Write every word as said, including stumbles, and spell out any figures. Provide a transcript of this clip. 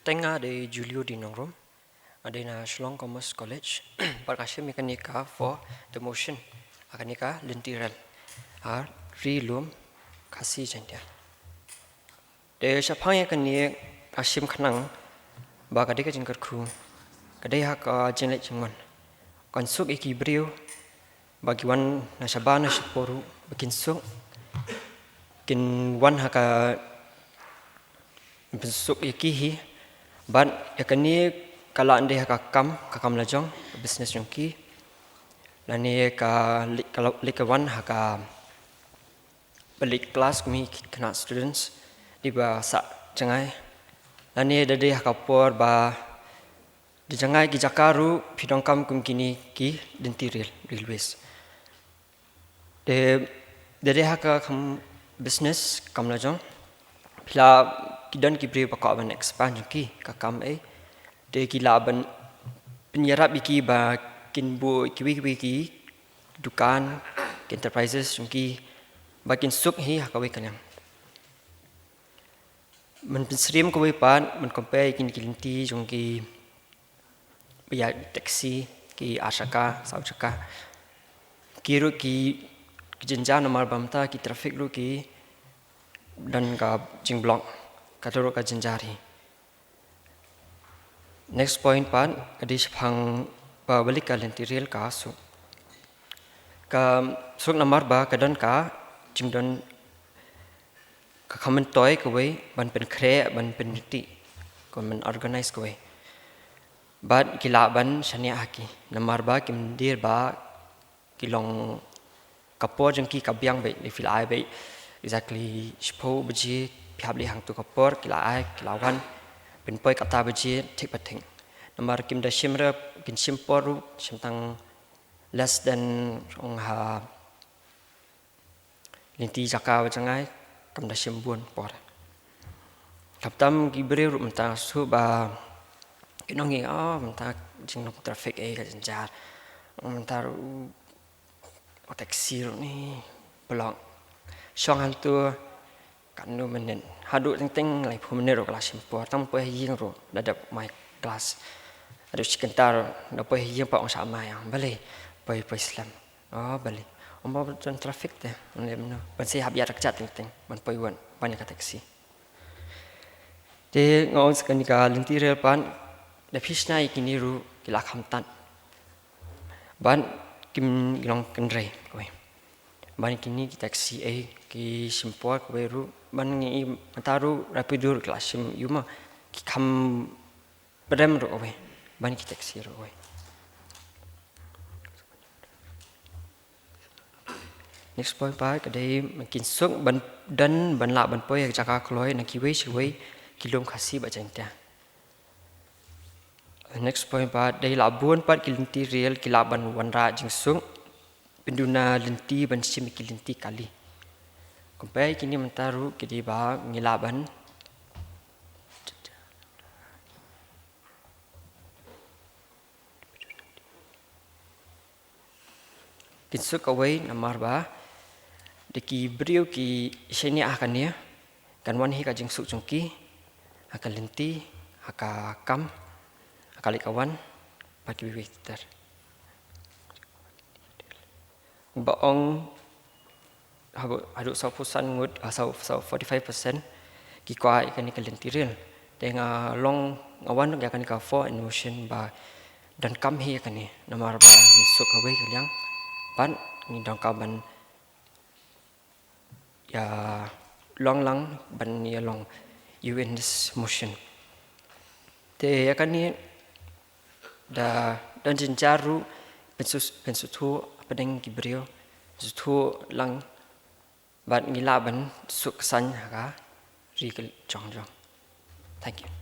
Teng nga dei Julio D Nongrum, nga dei na Shillong Commerce College, bad nga shim ïa kane ka for the motion, ha kane ka lynti rel, ha Ri Lum Khasi Jaiñtia. Te shaphang ïa kane ka shim khnang, ba ka dei ka jingkyrkhu, ka dei ha ka jingleh jingwan. Kan suk ïa ki briew, ba ki wan na shabar na shipor ruh, ba kin suk, kin wan ha ka pynsuk ïa ki hi, bad ïa kane ka lah dei ha ka kam, ka kam lajong, business jong ki, lane ka leit ka la-, leit ka wan ha ka pynleit klas kum ki khynnah students, dei ba sah jngai. Lane da dei ha ka por ba da jngai ki jaka ruh phi donkam kum kine ki lynti rel, railways. Te da dei ha ka kam business, kam lajong, phi lah, ki don ki briew ba kwah ban expand jong ki ka kam, eh. Te ki lah ban pynïarap ïa ki ba kin buh kiwei kiwei ki dukan, ki enterprises jong ki, ba kin suk hi ha kawei ka liang. Ban pynsyriem kawei pat, ban compare ïa kine ki lynti jong ki, ïa, taxi, ki ar shaka, saw shaka. Ki ruh ki, ki jynjar namar ba mynta ki traffic ruh ki don ka jingblock, kata ruh ka jynjar hi. Next point pat, ka dei shaphang ba balei ka lynti rel ka suk. Ka suk namar ba ka don ka jingdon, ka kham myntoi kawei ban pynkhreh, ban pynriti, ka ban organize kawei. Bad ki lah ban shaniah ha ki, namar ba kim dei ba ki long, ka por jong ki ka biang beit, dei phi la ai beit exactly shiphew baje, phi hap leit hangto ka por, ki la ai, ki la wan, pynpoi kata baje, thik ba thik. Namar kim da shim re, kin shim por ruh, shim tang less than, ong ha lynti jaka ba jngai, kam da shim bun por. Khamtam ki briew ruh mynta shu ba, ki nong ngi, oh, mynta jinglong traffic, eh, ka jynjar. Mynta ruh, oh, taxi ruh ni, block. Shong hangto katno minit. Haduh teng teng laiphew minit ruh ka la shim por. Tang poi ha ïing ruh, da dep mai klas. Haduh shi kynta ruh, da poi ha ïing pat ong shah mai, ah, balei, poi, poi slem. Oh, balei. Ong ba don traffic te, ong leh mynno. Ban sa hap ïaid da kjat teng teng, ban poi wan, ban ïa ka taxi. Te nga ong sa kane ka lynti rel pat, da phi shna ïa kine ruh ki la kham tad. Ban kim long kynrei kawei. Ban kine ki taxi, eh, ki shim por kawei ruh, ban ngi mynta ruh Rapido ruh ki la shim ïa ma, ki kham pdem ruh kawei, ban ki taxi ruh kawei. Next point pat, ka dei ban kin suk ban don, ban lah ban poi ha jaka kloi na kiwei kiwei ki lum Khasi bad Jaiñtia. Next point pat, dei lah bun pat ki lynti rel ki lah ban wanrah jingsuk, pynduna lynti ban shim ki lynti kali. Kumba kine mynta ruh ki dei ba ngi lah ban kin suk kawei namar ba da ki briew ki shaniah ha kane, kan wan hi ka jingsuk jong ki ha ka lynti, ha ka kam, ha ka leit ka wan, bad kiwei kiwei ter. Ba ong haduh, haduh sawphew san ngut, ah, saw, saw forty-five percent ki kwah ïa kane ka lynti rel. Te nga long, nga wan ïa kane ka for in motion ba donkam hi ïa kane, namar ba ngi suk kawei ka liang, bad ngi donkam ban ïa long lang, ban ïa long ïa u in this motion. Te ïa kane da don jynjar ruh, pynsus-, pynsuthu hapdeng ki briew, suthu lang, bad ngi lah ban suk saiñ ha ka ri ka jong jong. Thank you.